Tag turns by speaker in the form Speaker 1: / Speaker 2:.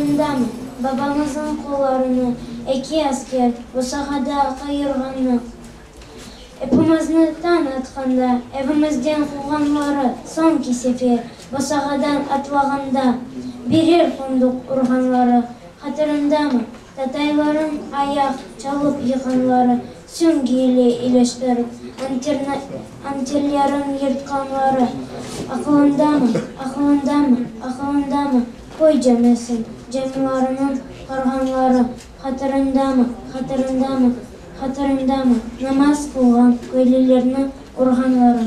Speaker 1: Hatırıñdamı, babamıznıñ qollarını eki asker bosağada qayırğanı? Epimizni tañ atqanda evimizden quvğanları, soñki sefer bosağadan atlağanda birer fonduq urğanları hatırıñdamı? Tataylarnıñ ayaq çalıp yıqqanları, süngi ile iliştirip anterlerin yırtqanları aqılıñdamı? Aqılıñdamı? Aqılıñdamı, köy camisiniñ camlarını qırğanları hatırıñdamı? Hatırıñdamı? Hatırıñdamı, namaz qılğan köylülerni urğanları?